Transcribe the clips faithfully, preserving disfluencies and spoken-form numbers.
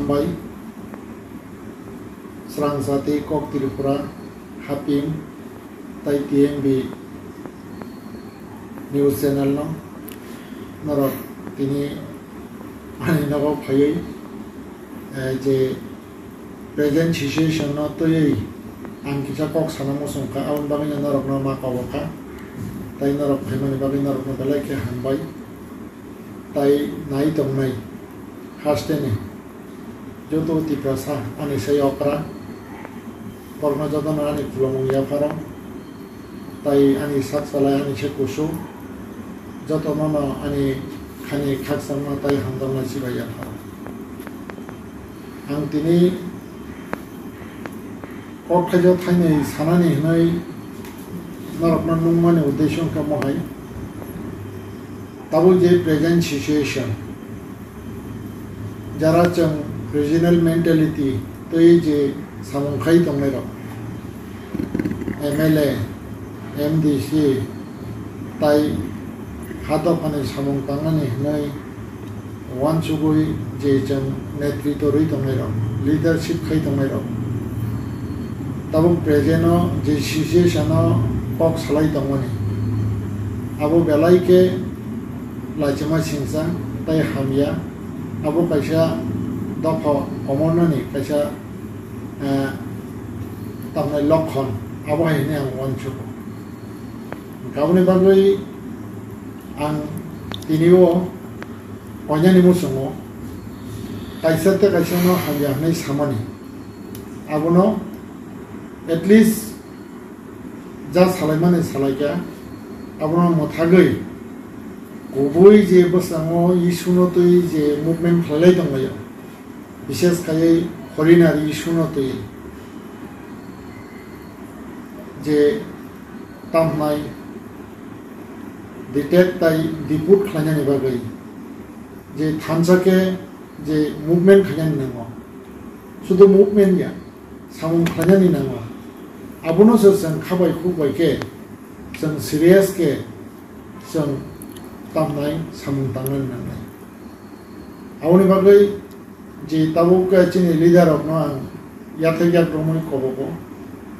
Bai, Srangsa tei Kok Tripura, Haping, tai T M B news channel no norok tini ani nogo phaiwi, eh, je present situation no twiwi ang kisa kok sana muchung kha, aboni bagwi no norokno ma kobo kha, tai norok phaimani bagwi norokno belai khe hambai. Tai nai tongnai hasteni joto Tiprasa ani sai okra, borokno jotono ani khulumung yapharo, tai ani sak salai ani se kusu, jotono no ani khani khakchangma tai hamjakma chibai yapharo. Ang tini kok thaijak thainwi sanani hwnwi norokno nungmani uddesho wngkha mohai. Tabuk je present situation, jara chwng regional mentality twi je samung khai tongnairok, M L A, M D C, tai ha dophani samung tangnani hwnwi uansugwi je chwng netritw rwi tongnairok, leadership khai tongnairok, tabuk present o je situation o kok salai tongmani, abo belai khe lachima singsa tai hamya. Abo kaisa dopha komornani kaisa, eh, tamni lokhon, abo hai hwnwi ang uansugo. Aboni bagwi ang tini o koinani muchungo kaisa tei kaisa no hamya hwnwi samani. Abono at least ja salaimani salaikha, abono mwthagwi kubui je bwskango issue no twi je movement khlailai tonglaio, bishes khaiwi foreigner issue no twi je tamhnai detect tai deport khlainani bagwi je thansa khe je movement khainani nango, sudu movement ya, samung khlainani nango. Abono se chwng khabai khukbai khe, chwng serious khe chwng tamnai samung tangnani nangnai. Aboni bagwi je tabuk, eh, chini leader rokno ang yathek yak romwi kobogo,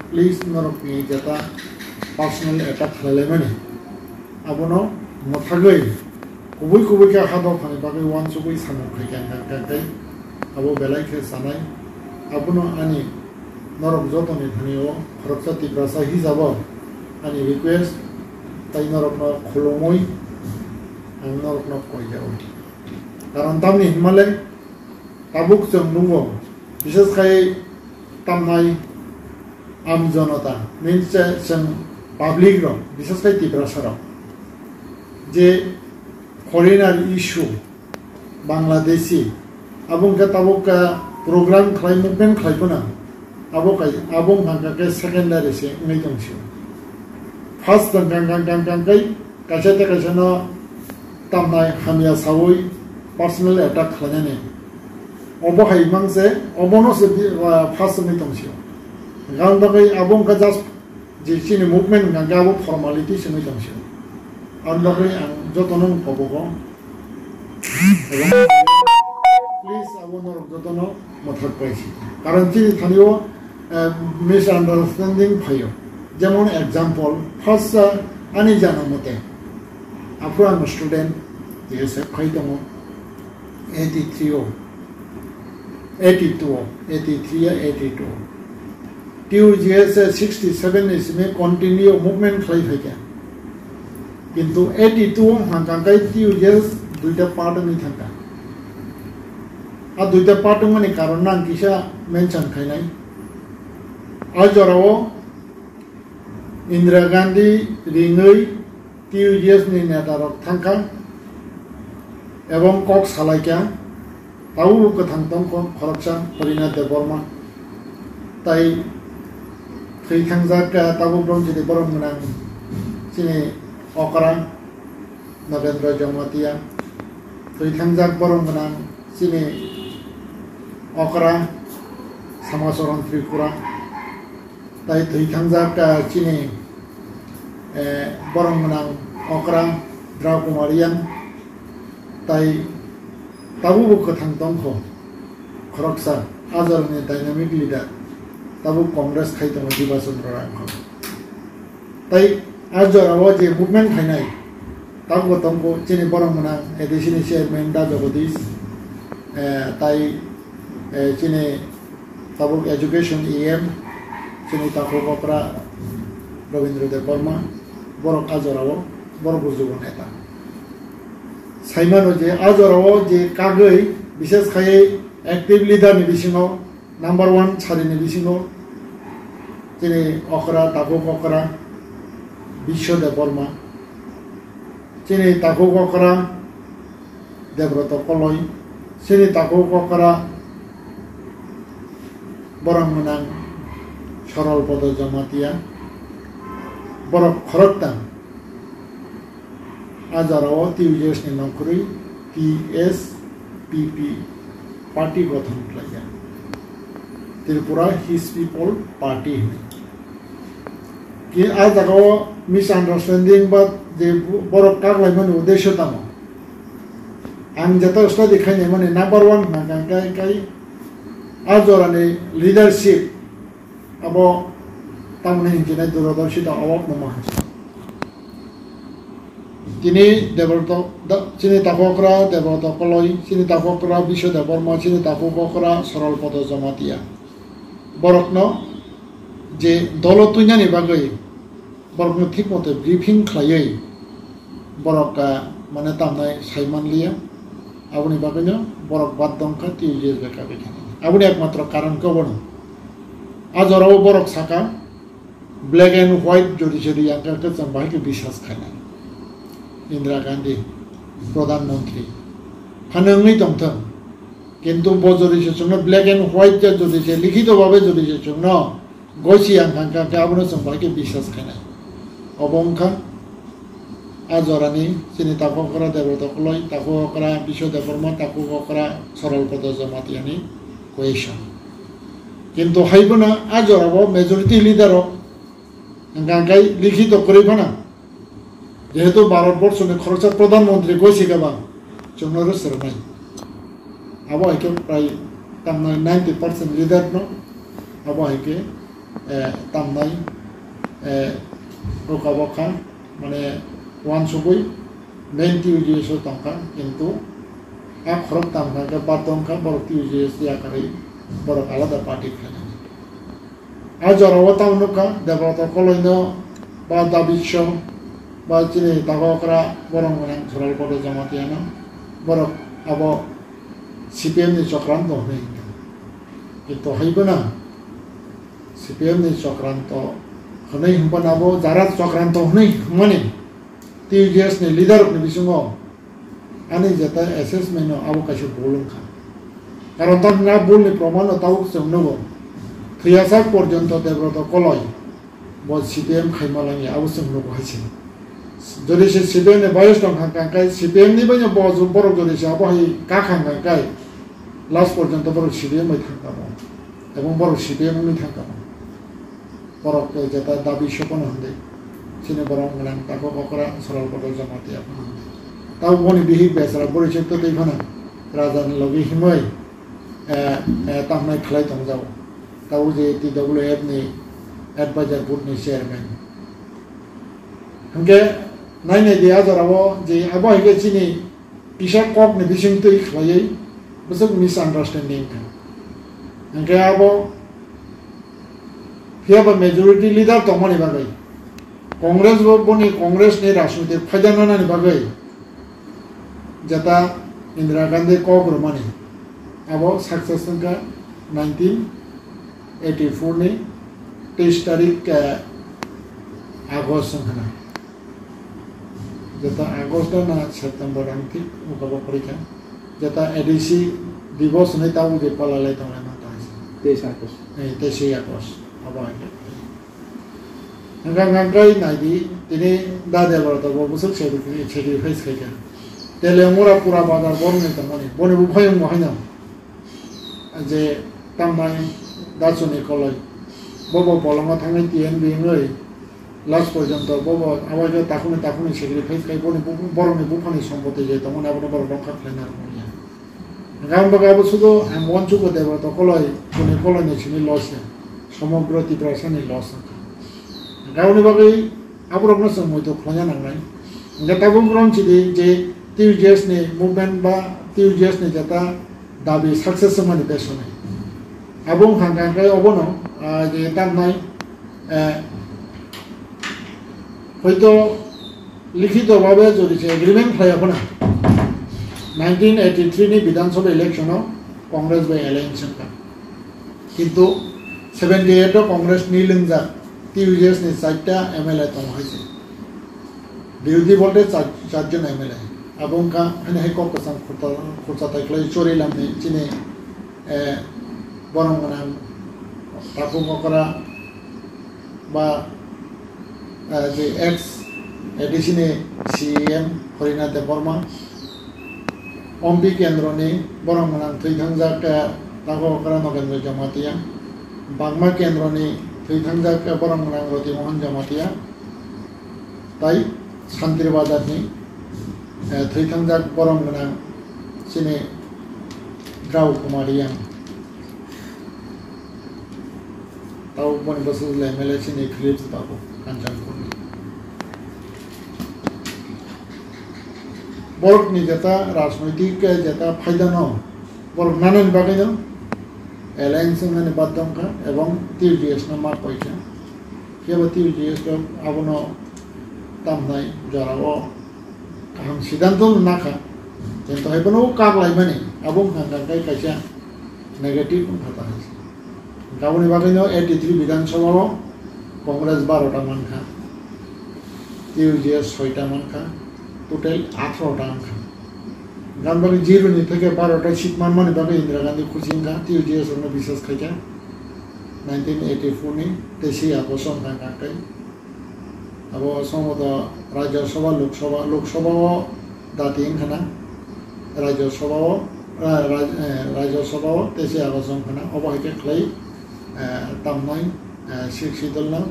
please norokni jeta personal attack khlailaimani abono mwthagwi kubui kubui khe ha dophani bagwi uansugwi samung khaikha hwnkha khe abo belai khe sanai. Abono ani norok jotoni thani o khoroksa Tiprasa hisabo ani request, tai norokno khulumwi ang norokno koi jao. Karon tamni hwnmale tabuk chwng nungo, bishes khai tamnai am jonota, means je chwng public rok, bishes khai Tiprasa rok, je foreigner issue, Bangladeshi, abo wngkha tabuk kha program khlai, movement khlai phano, abo khai, abo wngkha khe secondary se wngwi tong sio. First wngkha, wngkha, wngkha, wngkha, wngkha, Kaisa tei kaisa no tamnai hamya sawi personal attack khlainani. Obo hai mang se, obono se di-, ah, first wngwi tong sio. Hwnkha ang bagwi abo wngkha just je chini movement hwnkha khe abo formality se wngwi tong sio. Ang bagwi ang jotono wng kobogo. Please abo norok jotono mwthak pai si. Karon chini thani o, eh, misunderstanding phaio. Jemon example, first, eh, ani jana mote, aphuru ang student, T S F khai tongo, eighty-three o, eighty-two o, eighty-three o, eighty-two o. T U J S sixty-seven ni simi continue movement khlai phaikha. Kintu eighty-two o hwnkha khe T U J S duita part wngwi thangkha. A duita part wngmani karon no ang kisa mention khainai. A jorao Indira Gandhi ringwi T U J S ni neta rok thangkha ebong kok salaikha. Tabukbo kwthang tongkho khoroksa Harinath Debbarma, tai thwi thangjak, ah, tabuk rok chini borom gwnang chini okra Nagendra Jamatia, thwi thangjak borom gwnang chini okra Samacharan Tripura, tai thwi thangjak, ah, chini, eh, borom gwnang okra Drau Kumar Yang, tai tabukbo kwthang tongkho. Khoroksa, a jorani dynamic leader, tabuk Congress khai tongo Diba Chandra Rangkhol. Tai a jorao je movement khainai, tabuk tongo chini borok mwnang A D C ni chairman Da Jagadish, eh, tai, eh, chini tabuk education E M, chini takhuk okra Rabindra Debbarma, borok a jorao, borok bo jugo neta. Saimano je a jorao je kagwi, bishes khai active leader ni bisingo, number one sari ni bisingo, chini okra, takhuk okra, Biswa Debbarma, chini takhuk okra, Debroto Koloi, chini takhuk okra, borok mwnang Sorol Podo Jamatia, borok khoroktham. A jorao T U J S ni nongkhorwi T S P P party gothon khlaijak. Tripura His People Party hinwi. Ki a jagao misunderstanding ba je borok kaklaimani uddesho tamo? Ang jeto study khainai mani number one hwnka kai kai a jorani leadership abo tamni hinjinai durodorshita awak no maha. Tini Debroto, da-, chini takhuk okra Debroto Koloi, chini takhuk okra Biswa Debbarma, chini takhuk okra Sorol Podo Jamatia. Borokno je dolo tuinani bagwi borokno thik mote briefing khlaiwi borok, ah, mane tamnai sai manliya. Aboni bagwino borok bad dongkha T U J S bai kagwi thani. Aboni ekmatro karon khe obono. A jorao borok saka, black and white jodi se riyang kha khe chwng bahai khe biswas khainai. Indira Gandhi, Pradhan Mantri. Phano wngwi tongthung. Kintu bo jodi se chwngno black and white khe jodi se likhito babe jodi se chwngno gosi yang kha khe abono chwng bahai khe biswas khainai. Obo wngkha a jorani chini takhuk okra Debroto Koloi, takhuk okra Biswa Debbarma, takhuk okra Sorol Podo Jamatiani question. Kintu haibono a jorao majority leader rok hwnkha khe likhito kwrwi phano, jehetu Bharat Borso ni khoroksa Pradhan Mantri gosi khe ba chwngno rw swrwngnai. Abo hai khe prai tamnai ninety percent leader no abo hai khe, eh, tamnai, eh, roka bokha mane uansugwi main T U J S o tongkha, kintu a khorok tamkha khe bad wngkha borok T U J S yakarwi borok alada party khainani. A jorao tamo nukha Debroto Koloino ba Dabicho ba chini takhuk okra borok mwnang Sorol Podo Jamatiano borok abo C P M ni chokranto hwnwi hinkha. Kintu haibono C P M ni chokranto hwnwi hinkha abo jara chokranto hwnwi hwnmani T U J S ni leader rokni bisingo ani jeta assessment no abo kaisa bul wngkha. Karon tamni a bul ni proman no tabuk chwng nugo. Thwiyasak porjonto Debroto Koloi bo C P M khaima langya abo chwng nugo hai se. Jodi se C P M ni bias tong kha kha kai C P M ni baino bo ju borok jodi se abo hai ka kha kha kai last porjonto borok C P M bai thang kha mo. Ebong borok C P M wngwi thang kha mo. Borok jeta dabi sopono hwnwi chini borok mwnang takhuk okra Sorol Podo Jamatia phano hwnwi. Tabuk boni bihik besra bwrwi se twtwi phano raja ni logi himwi, eh, eh, tamnai khlai tongjago. Tabuk je T W F ni advisor board ni chairman. Hwnkhe nainai di a jorao je abo hai khe chini kisa kok ni bising twi khlaiwi bwswk misunderstanding kha. Hwnkhe abo phiya ba majority leader tongmani bagwi Congress bo boni Congress ni rajniti phaida nanani bagwi jeta Indira Gandhi kok rwmani abo success wngkha nineteen eighty-four ni teis tarik, eh, August wngkha na. Jeta August na September ang thik wngkha bo porikha. Jeta A D C Divos hwnwi tabuk je palalai tonglai ma ta hai se. Teis August. Eh, teis August. Abo hai khe. Hwnkha hwnkha khe nai di, tini da Debroto bo bwswk sacrifice khaikha. Teliamura pura bazar bo wngwi tongmani. Boni buphayung bo haino. Je tamnai Dachuni Koloi. Bobo bolongo thangwi T N B wngwi last porjonto bobo awajo takhukni takhukni sacrifice khai boni bu-, borokni buphani sompoti je tongmani abono borok rokha khlaina rwmani ya. Hingkhe ang bagwi abo sudu ang uansukgo Debbrata Koloi, Pune Koloi ni simi loss ya, somogro Tiprasani loss wngkha. Hingkhe aboni bagwi aborokno chwng muitu khlaina nangnai. Hingkhe tabuk romsidi je T U J S ni movement ba T U J S ni jeta dabi success wngmani besonai. Abo wngkha hingkhe obono, ah, je tamnai, eh, hoito likhito bhabe jodi se agreement khlaiya phano nineteen eighty-three ni Bidhan Sabha election o Congress bai alliance wngkha. Kintu seventy eight o Congress ni lwngjak T U J S ni chaita M L A tongo hai se. Birodhi bolte char, char jon M L A. Abo wngkha haino hai kok kwchang khurta, khurcha tai khlai chori lamni chini, eh, borom gwnang Tapu Mokra ba, eh, je ex A D C ni C E M Harinath Debbarma, Ompi kendroni borom gwnang thwi thangjak, eh, Tapu Mokra Nogendra Jamatia, Bagma kendroni thwi thangjak, eh, borom gwnang Roti Mohan Jamatia, tai Santri Bazar ni, eh, thwi thangjak borom gwnang chini Drau Kumar Yang. Tau boni bwsajwk le M L A chini Philips Babu, Kanchanpur ni. Borok ni jeta rajnoitik, eh, jeta phaidano borok nanani bagwi no alliance wngnani baddho wngkha ebong T U J S no ma poikha. Phiya bo T U J S rok abono tamnai jorao kaham siddhanto no nakha, kintu hai phano kak laimani abo wngkha hwnka khe kaisa negative wngkha ta hai se. Aboni bagwino eighty-three Bidhan Sabha o Congress baro ta mankha, T U J S soi ta mankha, total atharo ta wngkha. Hwnka bagwi zero ni theke baro ta seat manmani bagwi Indira Gandhi khusi wngkha, T U J S rokno biswas khaikha nineteen eighty-four ni tei se agosto wngkha hwnka khe. Abo somoto Rajya Sabha, Lok Sabha, Lok Sabha o dati wngkha na, Rajya Sabha o, ra-, ra-, eh, Rajya Sabha o tei se agosto wngkha na, obo hai khe khlai, eh, tamnai, eh, Sixth Schedule no,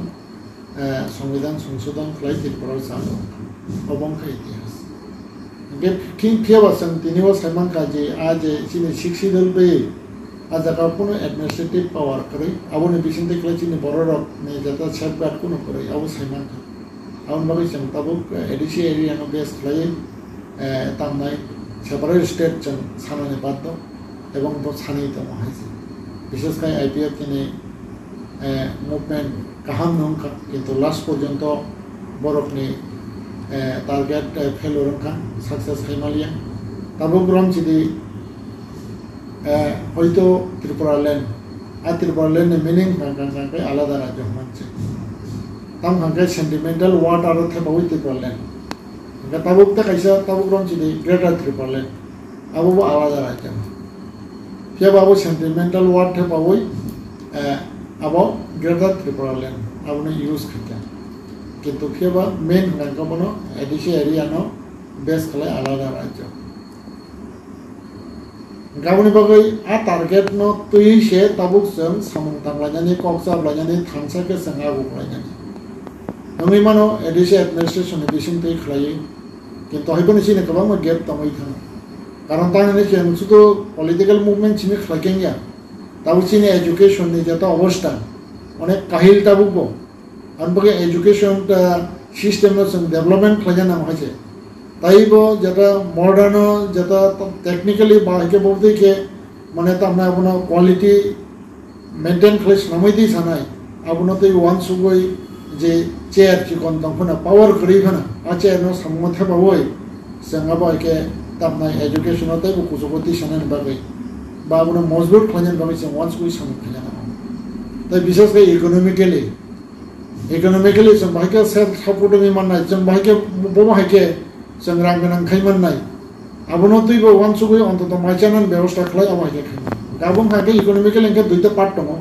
eh, Songbidan Songsodhon khlai Tripura o chalo wngkha. Obo wngkha itihas. Hingkhe phi-, phiya ba chwng tini o sai mankha je, a je chini Sixth Schedule bai a jaga o kunu administrative power kwrwi, aboni bisingtwi khlai chini bororok ni jeta safeguard kunu kwrwi, abo sai mankha. Aboni bagwi chwng tabuk, eh, A D C area no base khlaiwi, eh, tamnai separate state chwng sanani baddho, ebong bo sanwi tongo hai se. Bishesh khai I P F T ni eh, movement kaham no wngkha, kintu last porjonto borokni, eh, target, eh, failure wngkha, success hai maliya. Tabuk romsidi, eh, hoito Tripura land, a Tripura land ni meaning hwnkha hwnkha khe alada rajyo hwnmani se. Tamo hwnkha khe sentimental word aro thepaui Tripura land. Hwnkhe tabuk tei kaisa tabuk romsidi Greater Tripura land. Abo bo alada rajyo. Phiya ba abo sentimental word thepaui, eh, abo Greater Tripura land, abono use khaikha. Kintu phiya ba main hwnkha khe bono A D C area no base khlai alada rajyo. Aboni bagwi a target no twiwi se tabuk chwng samung tanglainani, kok chaplainani, thansa khe chwng agu khlainani. Wngwi mano A D C administration ni bisingtwi khlaiwi. Kintu hai phano chini kwbangma gap tongwi thango. Karon tamni hwnkhe chwng sudu political movement simi khlai khe wngya. Tabuk chini education ni jeta obostha onek kahil tabuk bo. Ang bagwi education, ah, system no chwng development khlaina nango hai se. Tai bo jeta modern o jeta technically ba hai khe bo tei khe mane tamna abono quality maintain khlai swnamwi twi sanai, abono tei uansugwi je chair chikon tong phano, power kwrwi phano, a chair no samungo thepaui chwng abo hai khe tamnai education o teibo kuchugo twi sanani bagwi ba abono mojbut khlainani bagwi chwng uansugwi samung khaina nango. Tei bishesh khe economically, economically chwng bahai khe self support wngwi mannai, chwng bahai khe bo bahai khe chwng rang gwnang khai mannai. Abono twibo uansugwi ontoto mai chanani bebosta khlai, abo hai khe khaimani. Abo wngkha khe economically hwnkhe duita part tongo.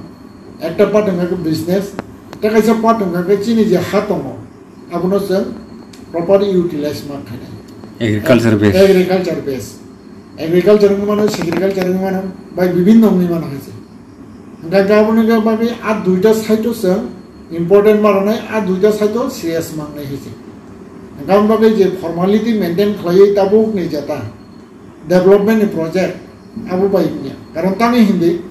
Ekta part wngkha khe business, tei kaisa part wngkha khe chini je ha tongo, abono chwng properly utilize ma khainai. Agriculture base. Agriculture base. Agriculture wngwi mano, sericulture wngwi mano, bai bibinno wngwi mano hai se. Hwnkhe aboni bagwi a duita side o chwng important ma rwnai, a duita side o serious ma wngnai hai se. Hwnkhe aboni bagwi je formality maintain khlaiwi tabukni jeta development ni project, Abo bai wngya. Karon tamni hindi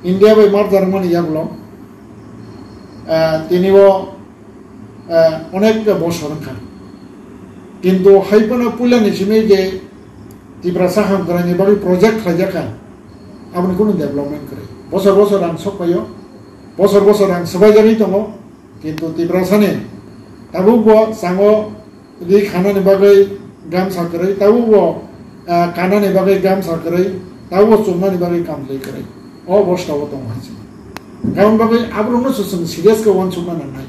India bai merger wngmani yagulo, ah, tini o, ah, onek bosor wngkha. Kintu hai phano puilani simi je Tiprasa hamkraini bagwi project khlaijakha, aboni kunu development kwrwi. Bosor bosor rang sokphaio, bosor bosor rang swbaijagwi tongo, kintu Tiprasani tabukbo chango ri khanani bagwi gamsa kwrwi, tabukbo, ah, kanani bagwi gamsa kwrwi, tabukbo chumnani bagwi kamtwi kwrwi. O obostao tongo hai se. Aboni bagwi aborokno se chwng serious khe uansukna nangnai.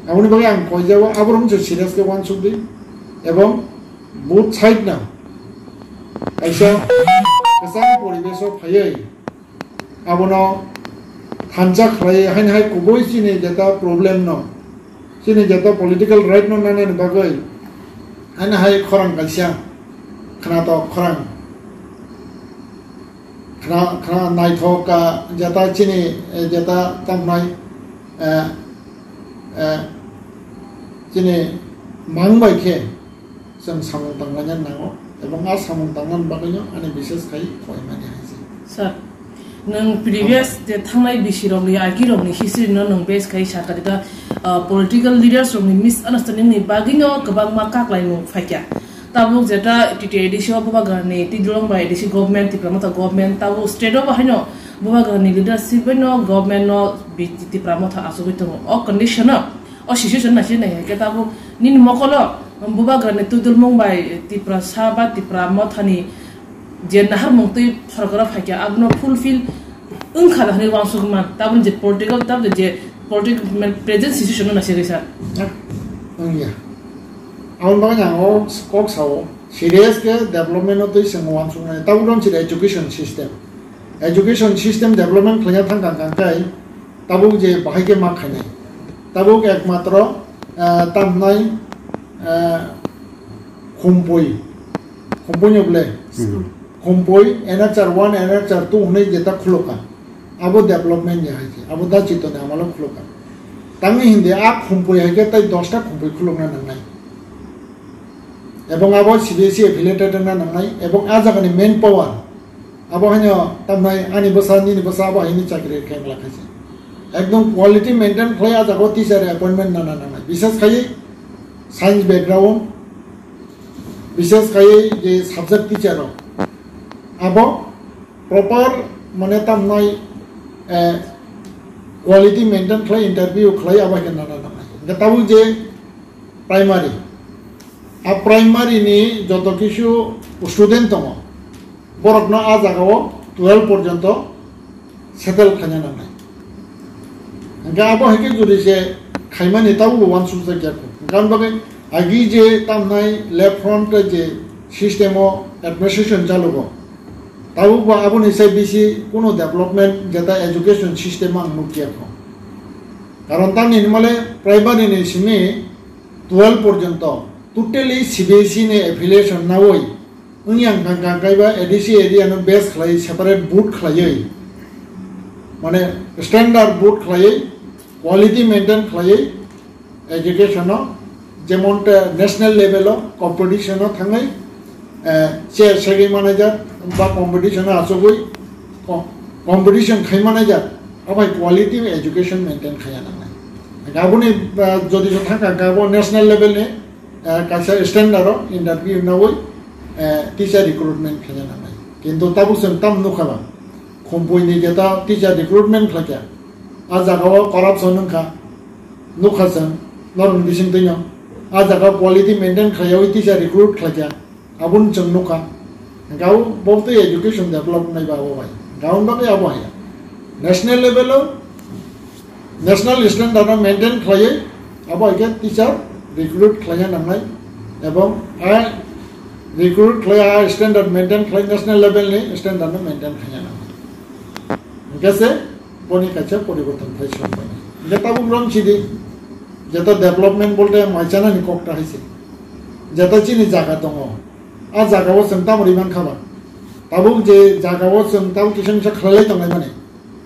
Aboni bagwi ang koijao aborokno se serious khe uansukdi, ebong both side no kaisa kwchang poribesh o phaiwi abono thansa khlai haino hai kubui chini jeta problem no, chini jeta political right no nanani bagwi haino hai khorang kaisa khnatok khorang khna, khna naithok ka jeta chini, eh, jeta tamnai, eh, eh, chini mang bai khe chwng samung tanglaina nango, ebong a samung tangnani bagwino ani bises khai koimani hai se. Sir, nwng previous je thangnai bisi rokni, agi rokni history no nwng base khai sakha da, uh, political leaders rokni misunderstanding ni bagwino kwbangma kaklaimung phaikha. Tabuk jeta T T A D C o Bubagrani Tidulong bai A D C government, Tipra Motha government, tabuk state o bo haino Bubagrani leadership bai no government no bi-, Tipra Motha achugwi tongo. O condition no, o situation naising nai hwnkhe tabuk nini mokolo Bubagrani Tidulmung bai Tiprasa ba Tipra Mothani je naharmung twi sorkaro phaikha, abono fulfill wngkha da hwnwi uansukman, tabuk je political, tabuk je political, mane, present situation no naising sir. Wngya. Aboni bagwi ang o kok sao, serious khe development no twi chwng uansuknai. Tabuk rong chini education system. Education system development khlaina thang kang kang kai, tabuk je bahai khe ma khainai. Tabuk ekmatro, ah, tamnai, ah, Khumpui. Khumpui ni ble. Hmm. Khumpui N H R one, N H R two hwnwi jeta khulukha. Abo development ni hai khe, abo da chitoni amalo khulukha. Tamni hindi a Khumpui hai khe tai dosta Khumpui khulukna nangnai. Ebong abo C B S E affiliated wngna nangnai, ebong a jagani main power. Abo haino tamnai ani bwsa, nini bwsa abo haini chakri khe wngla khaisi. Ekdom quality maintain khlai a jaga o teacher appointment nana nangnai. Bises khai science background, bises khai je subject teacher rok. Abo proper mane tamnai, eh, quality maintain khlai interview khlai abo khe nana nangnai. Hingkhe tabuk je primary. A primary ni joto kisu student tongo, borokno a jaga o twelve porjonto settle khaina nangnai. Hingkhe abo hai khe jodi se khaimani tabuk bo uansukjak ya kho. Hingkhe aboni bagwi agi je tamnai left front je system o administration chalugo, tabuk bo aboni sai bisi kuno development jeta education system ang nukya kho. Karon tamni hinmale primary ni simi twelve porjonto totally C B S E ni affiliation nawi wngya wngkha kha kaiba A D C area no base khlai separate board khlaiwi, mane standard board khlaiwi, quality maintain khlaiwi, education o jemon te national level o competition o thangwi, eh, chair segwi manajak ba competition o achugwi co-, competition khai manajak, abai quality education maintain khaiya nangnai. Aboni, eh, jodi se thangkha kha bo national level ni, eh, kaisa standard o interview nawi, eh, teacher recruitment khaina nangnai. Kintu tabuk chwng tam nukha ba, Khumpui ni jeta teacher recruitment khlaikha, a jaga o corruption wngkha, nukha chwng, norokni bisingtwino, a jaga o quality maintain khlaiyawi teacher recruit khlaikha, aboni chwng nukha. Hingkhe abo bo tei education develop wngnai ba abo bai. Hingkhe aboni bagwi abo haya. National level o national standard no maintain khlaiwi abo hai khe teacher recruit khlaina nangnai, ebong a recruit khlai a standard maintain khlai national level ni standard no maintain khlaina nangnai. Hingkhe se boni kaisa poriborton phai sokmani. Hingkhe tabuk rong sidi jeta development bolte maichanani kok ta hai se. Jeta chini jaga tongo. A jaga o chwng tamo ri mankha ba. Tabuk je jaga o chwng tabuk kisa misa khlailai tonglaimani.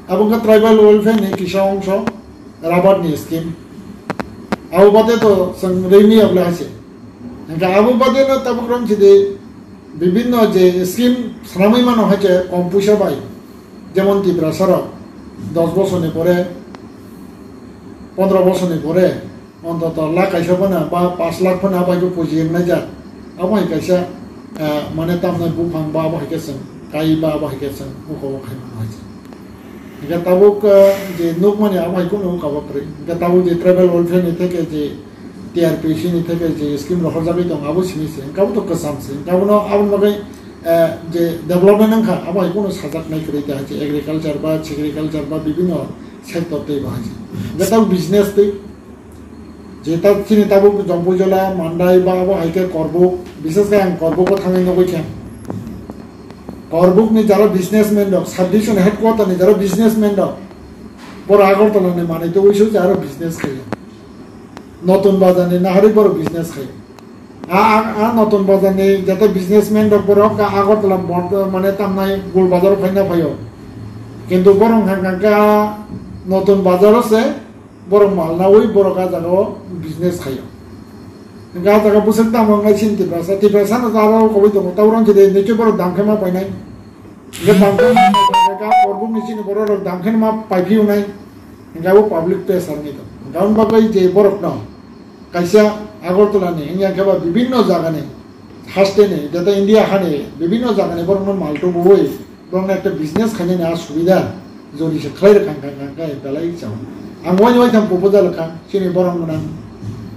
Abo wngkha tribal welfare ni kisa ongso, rabar ni scheme. Abo bade to chwng rimi able hai se. Hingkhe abo bade no tabuk rong sidi Bibhinno je scheme swnamwi mano hai khe kom puisa bai, jemon Tiprasa rok dos bosorni pore, pondro bosorni pore ontoto lakh kaisa phano ba pash lakh phano abai khe puji wngnai jak. Abo hai kaisa, eh, mane tamnai buphang ba abo hai khe chwng kai ba abo hai khe chwng uko o khai mano hai se. Hingke tabuk, eh, je nukmani abo hai kunu uko bo kwrwi. Hingke tabuk je tribal welfare ni theke je T R P C ni theke je scheme rohorjagwi tongo, abo simi se, hingke abo to kwcham se, hingke abono, aboni bagwi, eh, je development wngkha, abo hai kunu sajak nai kwrwi, je hai se agriculture ba, sericulture ba, bibhinno sector tei bo hai se. Hingke tabuk business tei, je ta, chini tabuk Jampuijala, Mandai ba abo hai khe Korbuk, bises khe ang Korbuko thangwi nugwi khe. Korbuk ni jara businessman rok, sub division headquarter ni jara businessman rok, boro Agartala ni manwi tei uisu jara business khayo. Notun Bazar ni naharwi boro business khayo. A, a, a Notun Bazar ni jata businessman rok borok ka Agartala bond, mane tamnai Gul Bazar o phaina phaio. Kintu borok hang hang ka Notun Bazar o se borok mal nawi borok a jaga o business khaio. Hingke a jaga bwswk tamo wngnai chini Tiprasa, Tiprasa no aro koboi tongo, ta urang chide nichoi borok dam khe ma painai. Hingke dam khe ma painai, ka Korbuk ni chini borok rok dam khe ma paiphi wnai. Hingke abo public pressure ni to. Hingke aboni bagwi je borok no kaisa Agartala ni, hingke ba bibhinno jaga ni, haste ni, jata India hani bibhinno jaga ni borok no mal tubuwi, borok no ekta business khainani a subida jodi se khlai rwkha, kha, kha, kha, belai chao. Ang waini waitham proposal kha, chini borok gwnang,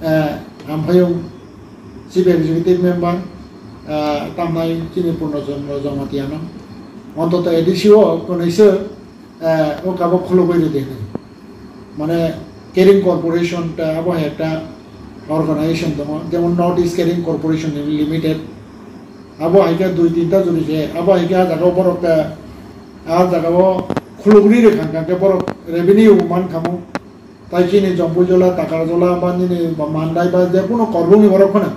eh, Amphayung, Chief Executive Member, eh, tamnai chini Purno Chandra Jamatia no. Ontoto A D C o kwnwi se, eh, o kabo khulugwi rwdi hinwi. Mane Kering Corporation ta abo hai ekta organization tongo, jemon North East Kering Corporation Limited. Abo hai khe dui tinta jodi se, abo hai khe a jaga o borok ta, a jaga o khulugwi rwkha hwnkha khe borok revenue man kha mo. Tai chini Jampuijala, Takarjala, ba nini ba Mandai, ba je kuno Korbuk ni borok phano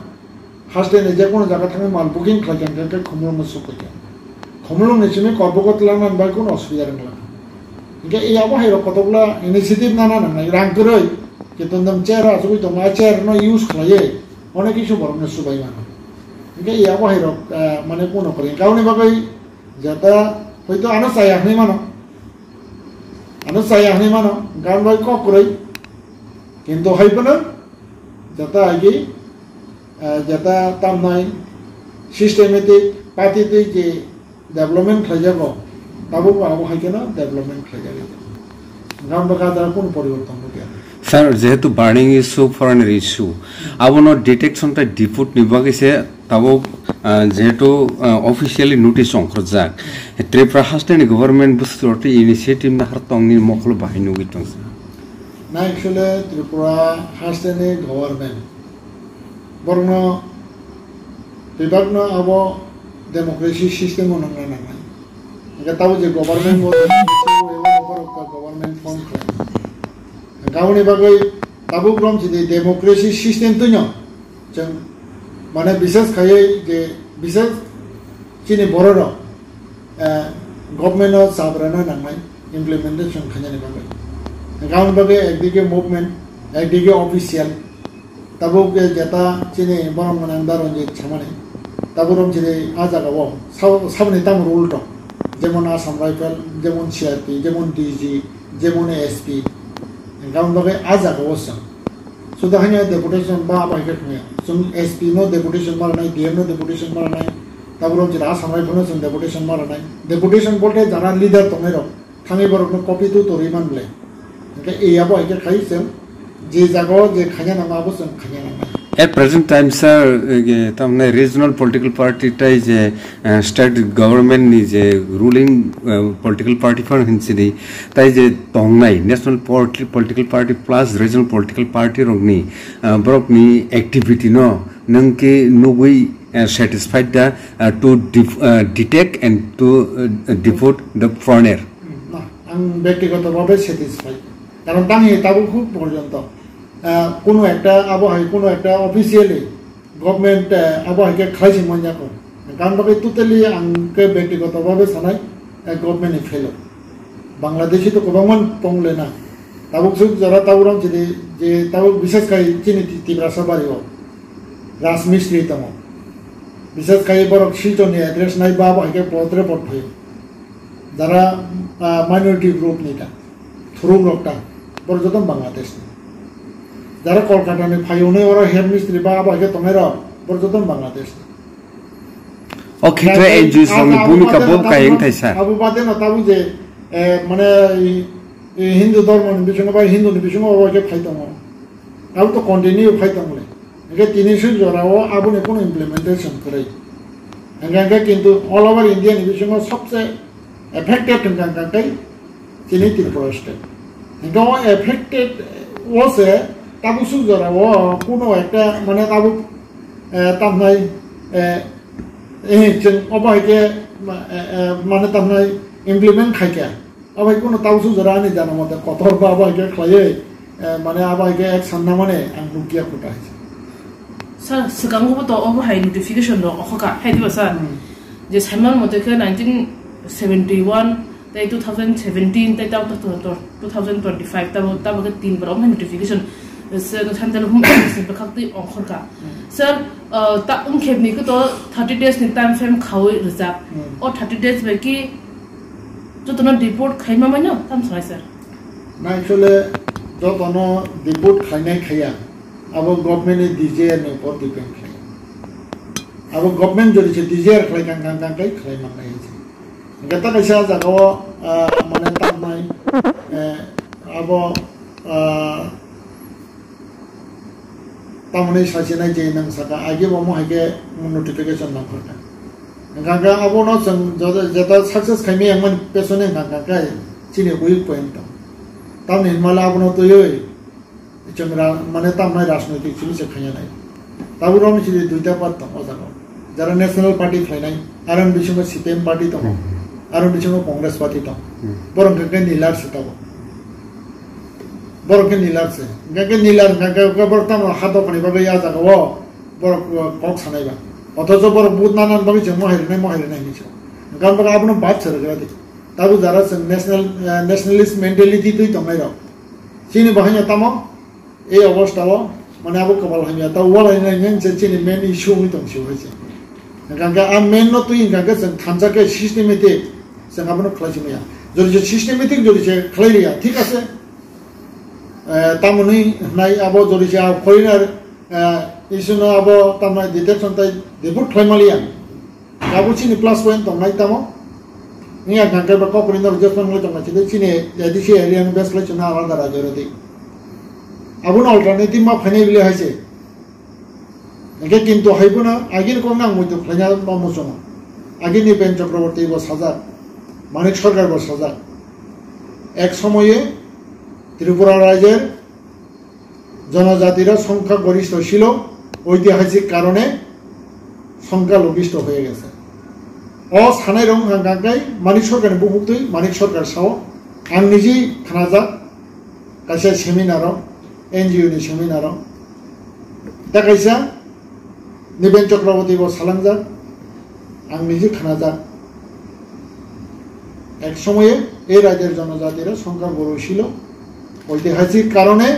haste ni je kuno jaga thangwi mal booking khlai kha, hwnkhe Khumulwng no suk kha. Khumulwng ni simi Korbuk o twlang nani bai kuno osubida wng la. Hwnkhe e abo hai rok kotokla initiative nana nangnai, rang kwrwi, kitu nwng chair o achugwi tongo, a chair no use khlaiwi onek kisu borok no subai mano. Hwnkhe e abo hai rok, eh, mane kuno kwrwi. Hwnkhe aboni bagwi jata hoito ano chaya hinwi mano. Ano chaya hinwi mano, gan bai kok kwrwi. Kintu hai phano jata agi, eh, jata tamnai systematic party twi je development khlaijago, tabuk bo abo hai kheno development khlaijago. Gan bai ka jara kun poriborton bo kya. Sir, jehetu burning issue, foreigner issue, abono detection tei depot ni bagwi se tabuk, ah, jehetu, ah, officially notice ongkhorjak, Tripura hasteni government bwswk tei initiative nahar tongni mokolo bahai nugwi tongsa. Na actually Tripura hasteni government borokno bebakno abo democracy system o nangna nangnai. Hingke tabuk je government bo borok ka government form khlai. Hingke aboni bagwi tabuk rom chini democracy system twino. Chwng, mane, bises khaiwi je, bises chini bororok, eh, government-o chabrana nangnai implementation khainani bagwi. Hwnkhe aboni bagwi ekdike movement, ekdike official, tabuk je jeta chini borok gwnang da Ranjit samani, tabuk rom chini a jagao sab-, saboni tamo rule tong, jemon Assam Rifle, jemon C R P, jemon D G, jemon S P, hwnkhe aboni bagwi a jagao chwng. Suda haino deputation ba abo hai khe thangya. Chwng S P no deputation ma rwnai, D M no deputation ma rwnai, tabuk rok jera Assam Rifle no chwng deputation ma rwnai. Deputation bolte jara leader tongnai rok thangwi borok no copy tu torwi man ble. Hwnkhe e abo hai khe khai chwng je jaga o je khaina nangma abo chwng khaina nangnai. At present time, sir, eh, tamni regional political party tai je, eh, state government ni je ruling, eh, political party phan hinsidi, tai je tongnai national politi-, political party plus regional political party rokni, ah, borokni activity no nwng khe nugwi, ah, satisfied da, ah, to def-, ah, detect and to, ah, deport the foreigner? Na, ang bektigoto bhabe satisfied. Karon tangni tabuk huk porjonto, ah, kuno ekta abo hai kuno ekta officially government, eh, abo hai khe khlai se manya ko. Gan bagwi totally ang khe bektigoto bhabe sanai, eh, government ni failure. Bangladeshi to kwbangma tong le na. Tabuk suk jora tabuk rang chini je tabuk bises khai chini Ti-, Tiprasa bari o. Rajmistri tongo. Bisas khai borok Silchorni address nai ba abo hai khe plot report phaio. Jara, ah, minority group ni ta, thuruk rok ta, borok joto Bangladesh ni. Jara Kolkata ni phaio nai oro head mistri ba abo hai khe tongnai rok, borok joto Bangladesh ni. O khe N G Os rok ni bhumika bo kayeng thaisa. Abo bade no tabuk je, eh, mane, i, i Hindu dhormo ni bisingo ba Hindu ni bisingo abo hai khe phai tongo. Abo to continue phai tong le. Hingke tini sui jora o aboni kono implementation kwrwi. Hingke, hingke kintu all over India ni bisingo sobse affected hingka hingka kei chini Tripura state. Hingke o affected o se tabuk sui jora o kono ekta mane tabuk, eh, tamnai, eh, eh, chwng obo hai khe ma-, eh, eh, mane tamnai implement khai kha. Abai kono tausu jora ani jana mate kotor ba abai khe khlaiwi, eh, mane abai khe ek sanna mane ang nukya khuta hai. Sir, swkango bo to obo hai notification rok okhoka, hai diba sir? Hmm. Je saiman mote khe nineteen seventy-one, tei two thousand seventeen, tei tabo two thousand twenty-five, tabo, tabo khe tin bar omo hai notification. Sir, Central Home Office ni bwkhak twi ongkhorka. Hmm. Sir, uh, ta wngkhebni khe to thirty days ni time frame khaui rijak. Hmm. O thirty days bai khe jotono deport khaima mano, tam sanai sir? Na, actually, jotono deport khainai khaiya, abo government ni desire ni upor depend khlai. Abo government jodi se desire khlai kang kang kang kai khlai man nai se. Hingke ta kaisa jaga o, ah, mane tamnai, eh, abo, ah, Tamoni sachinai je nang saka, agi bo mo hai khe notification nang khorkha. Hingkha khe abono chwng jota, jeta success khaimaya wngmani pesone hingkha khe chini weak point tong. Tamni hinmale abono twiwi chwng ra-, mane tamnai rajnoitik chini se khaiya nai. Tabuk romni chini duita part tong o jaga. Jara National Party khlainai, aro ni bisingo C P M party tongo, hmm, aro ni bisingo Congress party tong. Hmm. Borok hingkha khe nilar se tabuk. Borok khe nilar se. Hingkha khe nilar hingkha khe borok tamo ha dophani bagwi a jaga o borok, uh, kok sanai ba. Othocho borok vote nana bagwi chwng mohai rwnai, mohai rwnai hinwi sa. Hingkha borok abono bad se rwgra di. Tabuk jara chwng national, uh, nationalist mentality twi tongnai rok. Chini bo haino tamo ei obostha o, mane abo kwbal hamya, ta walai nai nang se chini main issue wngwi tong se hai se. Hingkha khe a main no twi hingkha khe chwng thansa khe systematic chwng abono khlai se maya. Jodi se systematic jodi se khlai riya, thik ase. Eh, tamoni hnai abo jodi se a foreigner, eh, issue no abo tamnai detection tai debut khlai maliya. Abo chini plus point tongnai tamo. Wngya hingkha khe ba kokri no adjustment wngwi tongma chini A D C area ni best khlai chwngno alada rajyo rwdi. Abono alternative ma phainai bile hai se. Hingkhe kintu hai bono agini kok nang muitu khlaina ma muchungo. Agini Nipen Chakraborty bo sajak, Manik Sarkar bo sajak. Ek somoye Tripura rajyer জনজাতিরা সংখ্যাগরিষ্ঠ ছিল, ঐতিহাসিক কারণে সংখ্যালঘিষ্ঠ হয়ে গেছে। O sanai rok wngkha khe Manik Sarkar ni bukhuk twi Manik Sarkar sao, ang niji khnajak kaisa seminar o, N G O ni seminar o, ta kaisa Niben Chakraborty bo salangjak, ang niji khnajak. এক সময়ে এই রাজ্যের জনজাতিরা সংখ্যাগুরু ছিল, ঐতিহাসিক কারণে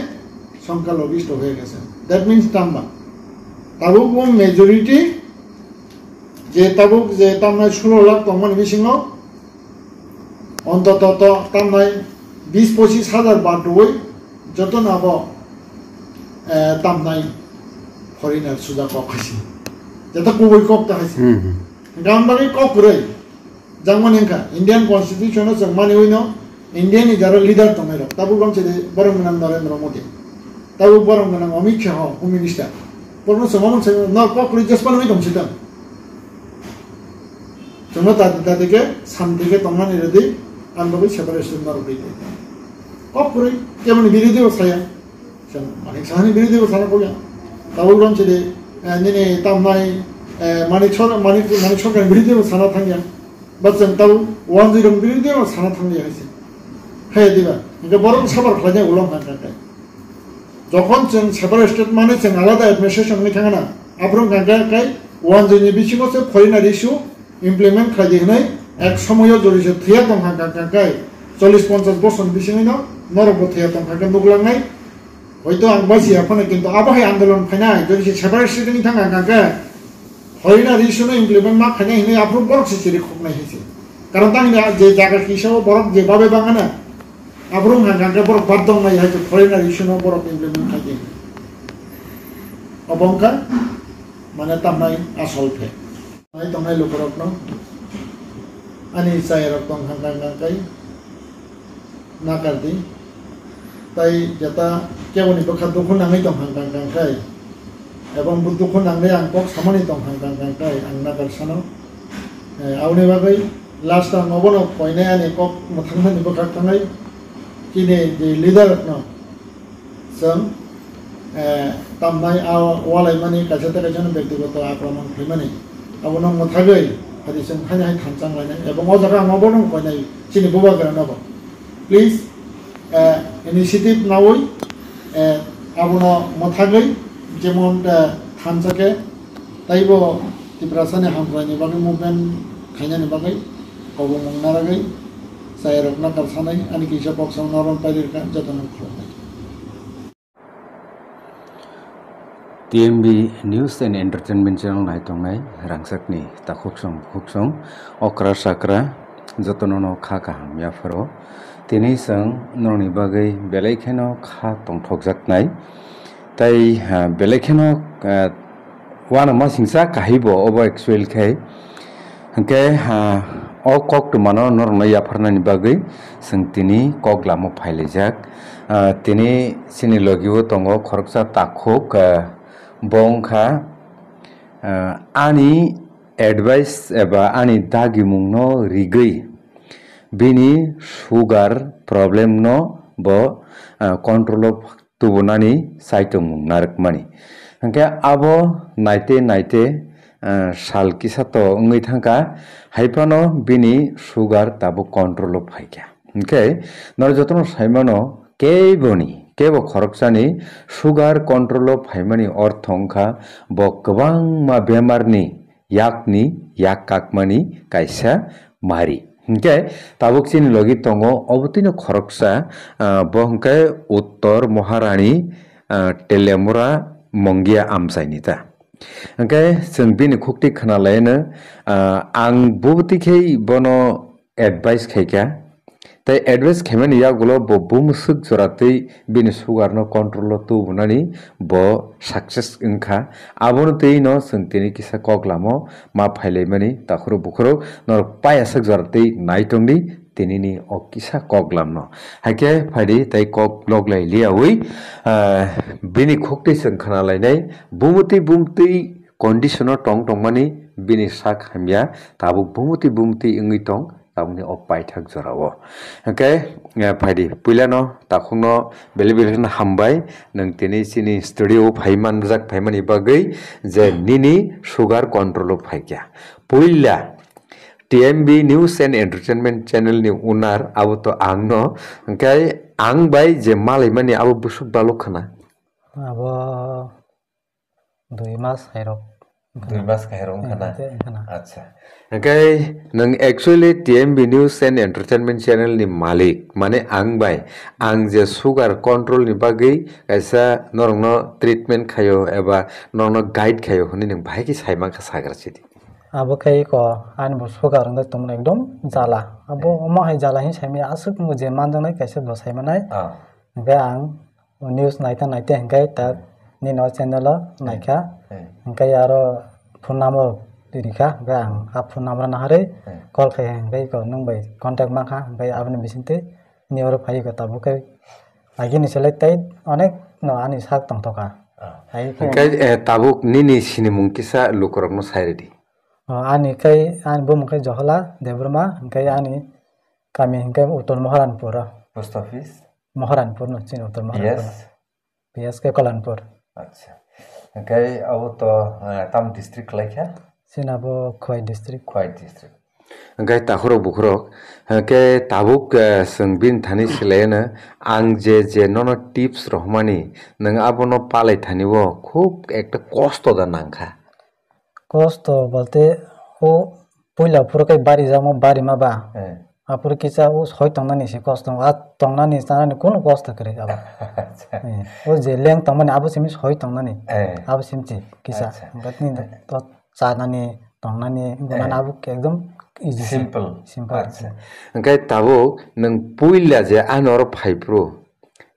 সংখ্যালঘিষ্ঠ হয়ে গেছে। That means tamba. Tabuk bo majority je tabuk je tamnai ষোলো lakh tongmani bisingo Ontoto to tamnai bis pochis hajar bad rwui jotono abo, eh, tamnai foreigner suja kok hai se. Jeta kubui kok ta hai se. Hmm, hmm. Hingkha ang bagwi kok kwrwi. Jangmani hingkha Indian Constitution o chwng maniwi no India ni jara leader tongnai rok. Tabuk bang chini borok ni nang Narendra Modi. Tabuk borok ni nang Amit Shah, Home Minister. Borok no chwng omo chwng no kok kwrwi jespan wi tong si tong. Chwngno tati tati khe santi khe tongmani rwdi, ang bagwi separate state norok rwdi. Kok kwrwi, keboni birodhi bo saya. Chwng Manik Sahani birodhi bo sana kok ya. Tabuk rom chidi, eh, nini tamnai, eh, Manik Sor-, Manik, Manik Sarkar birodhi bo sana thangya. Ba chwng tabuk wanjwi rok birodhi bo sana thangya hai se. Hai diba? Hingke borok sabar khlainai ulo hwnka hwnka khe. Jokhon chwng separate state mane chwng alada administration wngwi thangna, aphuru hwnka khe kai wanjwi ni bisingo se foreigner issue implement khlai di hwnwi ek somoyo jodi se thwiya tong kha, hwnka hwnka kai chollish ponchash bosor ni bisingwino norokbo thwiya tong kha khe nuklangnai. Hoito ang basi ya phano, kintu abo hai andolon phainai, jodi se separate state wngwi thang kha, hwnka khe Foreigner issue no implement ma khainai hinwi aphuru borok se chiri khoknai hinwi se. Karon tang hini je jaga kisa o borok je babe bangana, aphuru hwnka hwnka khe borok baddho wngnai hai se foreigner issue no borok implement khai di. Obo wngkha mane tamnai asol phe. Nai tongnai lukurokno ani chayarok tong hwnka hwnka khai. Nakar di. Tai jeta keboni bwkha dukhu nangwi tong hang kang kang khai. Ebong bo dukhu nangnai ang kok samani tong hang kang kang khai ang nakar sano. Eh, aboni bagwi last ang obono koinai ani kok mwthangmani bwkha khangai. Chini je leader no chwng, eh, tamnai a walaimani kaisa tei kaisa no bektigoto akromon khlaimani. Abono mwthagwi hadi chwng haino hai thanchang lainai. Ebong o jaga ang obono koinai chini bubagra no bo. Please, eh, initiative nawi, eh, abono mwthagwi jemon, eh, thansa khe taibo Tiprasani hamkraini bagwi movement khainani bagwi kobongmung naragwi chayarok nakar sanai ani kisa kok samano ron pailirkha jotono khulumnai. T M B News and Entertainment Channel naitongnai rangchakni takhuksong bukhuksong okra sakra jotono no kha kaham yapharo. Tini chwng norokni bagwi belai kheno kha tongthokjaknai tei, ah, belai kheno, ah, uanama singcha kahai bo obo actual khe. Hwnkhe, ah, o koktwmano norokno yapharnani bagwi chwng tini kok lama phailaijak. Ah, tini chini logi o tongo khoroksa takhuk, ah, bo wngkha, ah, ani advice eba ani dagimungno rigwi bini sugar problem no bo, ah, control o tubunani saitongmung narwkmani. Hwnkhe abo naite naite, ah, sal kisa to wngwi thangkha, haiphano bini sugar tabuk control o phaikha. Hwnkhe norok jotono saimano keboni, kebo khoroksani sugar control o phaimani ortho wngkha bo kwbangma bemarni yakni yak kakmani kaisa mari. Hwnkhe tabuk chini logi tongo obo twino khoroksa, ah, bo hwnkhe Uttor Maharani, ah, Telemura Mongia amchaini ta. Hwnkhe chwng bini khukti khwnalaino, ah, ang bubutwi khe bono advice khaikha. Tei advice khaimani yagulo bo bumswk jora twi bini sugar no control o tubunani bo success wngkha. Abono twi no chwng tini kisa kok lamo ma phailaimani takhurok bukhurok norok payaswk jora twi naitongdi tinini o kisa kok lamno. Haikhe phaidi tei kok loglai liyawi, ah, bini khukti chwng khwnalainai bumutwi bumutwi condition o tong tongmani bini sak hamya tabuk bumutwi bumutwi wngwi tong. Tabukni o paithak jorao. Hwnkhe, eh, phaidi, puilano takhukno belai belai kheno hambai, nwng tini chini studio o phai manjak phaimani bagwi je nini sugar control o phaikha. Puila T M B News and Entertainment Channel ni owner abo to angno, hwnkhe ang bai je malaimani abo bwswk baluk khna. Abo Dui mas khairok. Dui mas khairok wngkha na? Wngkha na. Acha. Hwnkhe nwng actually T M B News and Entertainment Channel ni malik, mane ang bai, ang je sugar control ni bagwi kaisa norokno treatment khaio eba norokno guide khaio hwnwi nwng bahai khe sai mankha sagra sidi. Abo khe iko ani bo sugar wngwi tongmani ekdom jala. Abo omo hai jala hinwi saimanya aswk wngwi je manjaknai kaisa bo saimanai. Ah. Hwnkhe ang O news naita naita hwnkhe tak nini o channel o naikha. Hmm. Hwnkhe aro phone number rikha, hwnkhe ang a phone number naharwi call khai hwnkhe iko nwng bai contact mankha, hwnkhe aboni bisingtwi nini oro phai iko tabuk khe agini selai tei onek no ani sak tongthoka. Ah. Hai khe hwnkhe, eh, tabuk nini sinimung kisa lukurokno sai rwdi. Oh, ani khai, ani bumung khai Johola Debbarma, hwnkhe ani kami hwnkhe Uttor Moharanpur o. Post office? Moharanpur no, chini Uttor Moharanpur. P S? P S khe Kalanpur. Acha. Hwnkhe abo to, eh, tam district khlaikha? Chini abo Khowai district. Khowai district. Hwnkhe takhurok bukhurok, hwnkhe tabuk, eh, chwng bini thani swlaino, ang je, je nono tips rohormani, nwng abono palai thani o khub ekta kosto da nangkha. Kosto bolte o puila phuru khe bari jakma bari ma ba. Eh. Aphuru kisa o soi tongnani se kosto. A tongnani chanani kunu kosto kwrwi abo. Acha. Eh, o je leng tongmani abo simi soi tongnani. Eh. Abo simchi kisa. Acha. Hwnkhe nini to chanani, tongnani, gonani Eh. abo khe ekdom easy se. Simple. Simple Acha. se. Hwnkhe tabuk nwng puila je ano oro phaiphru,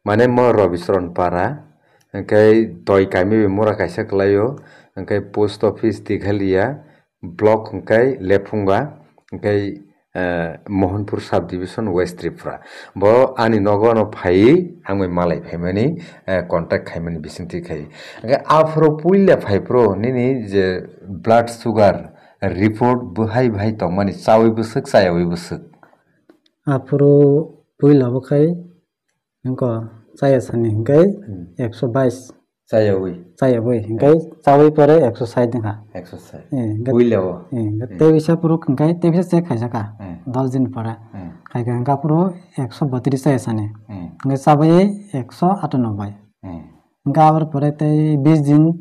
mane mo Robiswaran Para, hwnkhe toi kaimi bai mura kaisa kwlaio, hwnkhe post office Dighalia, block hwnkhe Lephunga, hwnkhe, eh, Mohanpur sub division West Tripura. Bo ani nogo ano phaiwi ang bai malai phaimani, eh, contact khaimani bisingtwi khai. Hwnkhe aphuru puila phaiphru nini je blood sugar report bwhai bwhai tongmani, chawi bwswk, chayawi bwswk? Aphuru puila bo khai Wngkha chaya sani hwnkhe Hmm. ekso bais Chayawi. chayawi hwnkhe chawi pore ekso sait wngkha. Ekso sait. Eh, hwnkhe Puila o. eh, hwnkhe Hmm. tei bisa phuru hwnkhe tei bisa check khaijaka Hmm. dos din pore. Hmm. Khaikha hwnkhe aphuru ekso botris chaya sani. Hmm. Hwnkhe chabai ekso atanobbai. Hmm. Hwnkhe aboni pore tei bis din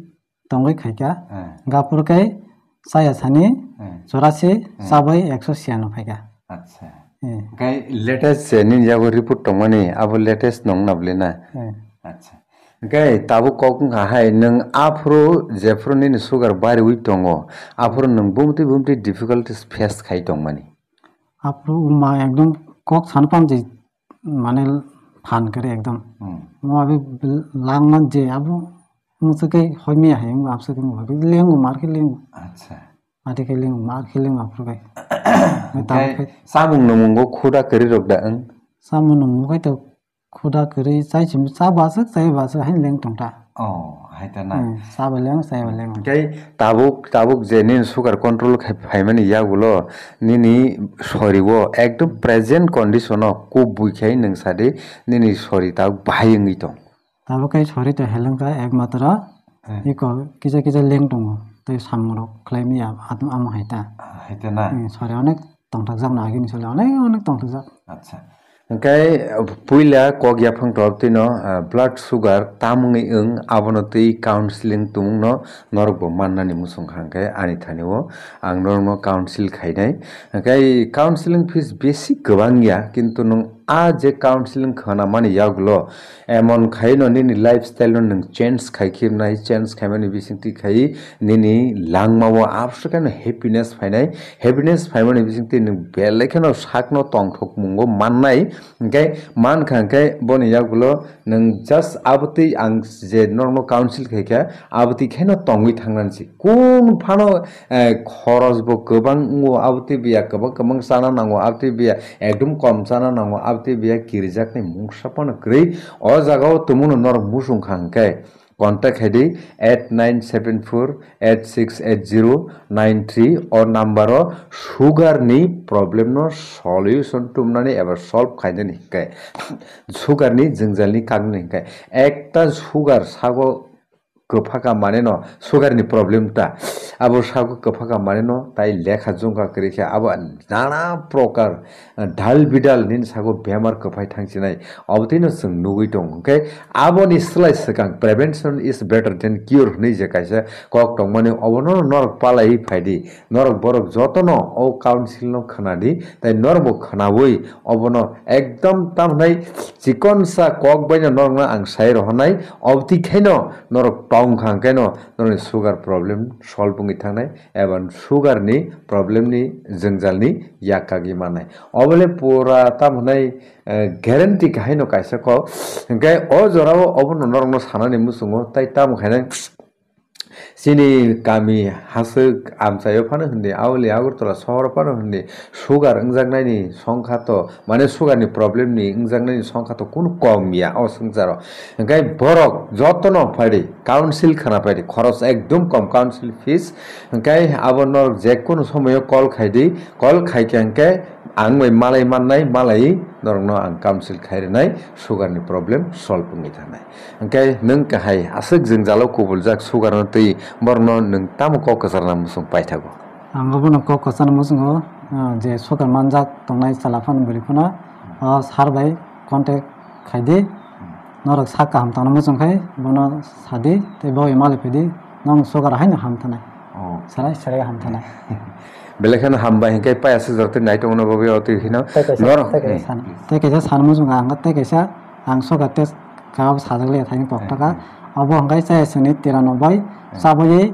tongwi khaikha. Hmm. Hwnkhe aphuru khe chaya sani Hmm. chorasi Hmm. chabai ekso siya no phaikha. Acha. Eh. Hwnkhe latest je nini yago report tongmani, abo latest nong na bwle na? Eh. Acha. Hwnkhe tabuk kok wngkha hai, nwng aphuru jephuru nini sugar bariwi tongo, aphuru nwng bumtwi bumtwi difficulties face khai tongmani? Aphuru wngma ekdom kok sana pamjai, mane phan kare ekdom. Hmm. Mo abi langma je abo musuke hoimiya hai, absake mo abi lengu, mar khe lengu. Acha. Ati khe lengu, mar khe lengu aphuru kai. Hwnkhe Tamo khe samung numungo khuda kwrwi rok da wng? Samung numungo kai to khuda kwrwi chai simi cha baswk, chai baswk haino leng tongta. Oh, hai ta na. Hmm, cha ba leng, chai ba leng. Hwnkhe tabuk, tabuk je nini sugar control khai phaimani yagulo nini soriwo ekdom present condition o kubui khai nwng sadi nini sori tabuk bahai wngwi tong. Tabuk khe sori to heleng kha ekmatro Hmm. iko kisa kisa leng tongo tei samung rok khlai maya atom amo hai ta. Hai ta na. Hmm, sori onek tongthokjak no agini sori onek onek tongthokjak. Acha. Hwnkhe puila kok yaphang to tino, ah, blood sugar tamungwi wng abono twi counseling tumungno norok bo mannani muchung kha hwnkhe ani thani o ang norokno counsel khainai. Hwnkhe counseling fees besi kwbang ya, kintu nwng a je counseling khwnamani yagulo emon khaino nini lifestyle no nwng change khai khibnai, change khaimani bisingtwi khai nini langmao abswk kheno happiness phainai, happiness phaimani bisingtwi nwng belai kheno sakno tongthokmungo mannai, hwnkhe mankha hwnkhe boni yagulo nwng just abotwi ang je norokno counsel khaikha abotwi kheno tongwi thangnani se. Kun phano, eh, khoros bo kwbang wngo, abotwi biya kwbang kwbang chana nango, abotwi biya ekdum kom chana nango, abotwi biya kirijaknai mungsa phano kwrwi. O jagao tumungno norok muchung kha hwnkhe contact khaidi eight nine seven four eight six eight zero nine three o number o sugar ni problem no solution tumnani eba solve khainani hwnkhe sugar ni jwngjalni kaknani hwnkhe ekta sugar sago kwphaka maneno sugar ni problem ta abo sago kwphaka maneno tai lekha jongka kwrwi khe abo nana prokar dal bidal nini sago bemar kwphai thangsinai obotino chwng nugwi tongo hwnkhe aboni slai swkang prevention is better than cure hwnwi je kaisa kok tongmani obono norok palaiwi phaidi. Norok borok jotono o council no khwnadi, tai norokbo khwnawi obono ekdom tamhinai chikonsa kok baino norokno ang sai rohornai, obotwi khaino norok tongkha hwnkhaino norokni sugar problem solve wngwi thangnai, eba sugar ni problem ni jwngjalni yak kagwi mannai. Obole pura tamhinai, eh, guarantee khaino kaisa kok, hwnkhe o jorao obono norokno sanani muchungo, tai tamo khainai, Chini kami haswk amchaio phano hwnwi, aoli Agartala sohoro phano hwnwi, sugar wngjaknaini songkha to, mane sugar ni problem ni wngjaknaini songkha to kunu kom ya o swngcharo. Hwnkhe borok jotono phaidi, council khana phaidi, khoros ekdum kom council fees. Hwnkhe abo norok jekunu somoyo call khaidi, call khaikhe hwnkhe ang bai malai mannai, malai norokno ang council khai rwnai, sugar ni problem solve wngwi thangnai. Hwnkhe nwng kahai aswk jwngjalo kubuljak sugarno twi borokno nwng tamo kok kwcharna muchung paithago? Ang obono kok kwcharna muchungo, ah, je sugar manjak tongnai chwla phano bwrwi phano, o sir bai contact khaidi. Norok sak kaham tongna muchung khai bono sadi tei bo malai phidi, nwng sugar haino ham thanai. Oh. Sarai sarai ham thanai. Belai kheno hambai hwnkhe paya swk jora tei nai tongno bo twi kheno. Tei kaisa, norok, tei kaisa eh. San, tei kaisa san muchung ang tei kaisa ang sugar test kha sajak le thani kok taka. Eh. Obo hwnkhe chaya sini tiranobbai, eh. Chabwi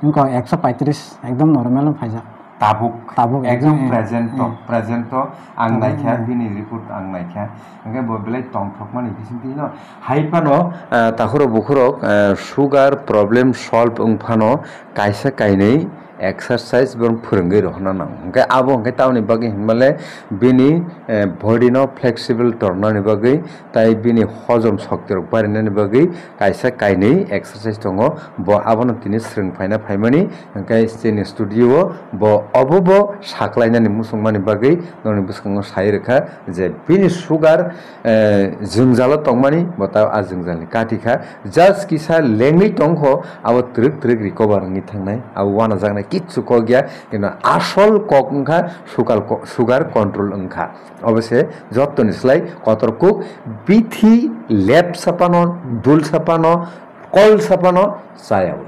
Wngkha ekso paitris, ekdom normal no phaijak. Tabuk. Tabuk, ekdom ekdom, eh, present to, eh. Present to ang Tabuk, naikha, eh. Bini report ang naikha. Hwnkhe bo belai tongthokmani bisingtwi no. Hai phano, ah, takhurok bukhurok, ah, sugar problem solve wng phano kaisa kainwi exercise borok phwrwngwi rohorna nango. Hwnkhe abo hwnkhe tamoni bagwi hinmale bini, eh, body no flexible tornani bagwi tai bini hojom shokti rok barinani bagwi kaisa kainwi exercise tongo, bo abono tini swrwng phaina phaimani, hwnkhe chini studio o bo obo bo saklainani muchungmani bagwi nokni bwskango sai rwkha je bini sugar, eh, jwngjalo tongmani, bo ta a jwngjalni kati kha, just kisa lengwi tongkho, abo twrwk twrwk recover wngwi thangnai, abo uanajaknai kichu kok ya, kintu asol kok wngkha sugar ko-, sugar control wngkha. Obo se jottoni slai kotor kuk bithi lep sapano, dul sapano, kol sapano chayawi.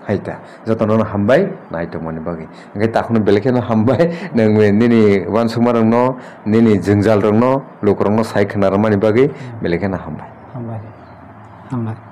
Haita, jotono hambai naitongmani bagwi. Hwnkhe takhwno belai kheno hambai, nwng nini uansukma rokno, nini jwngjal rokno, lukurokno sai khna rwmani bagwi belai kheno hambai. Hambai. Hambai.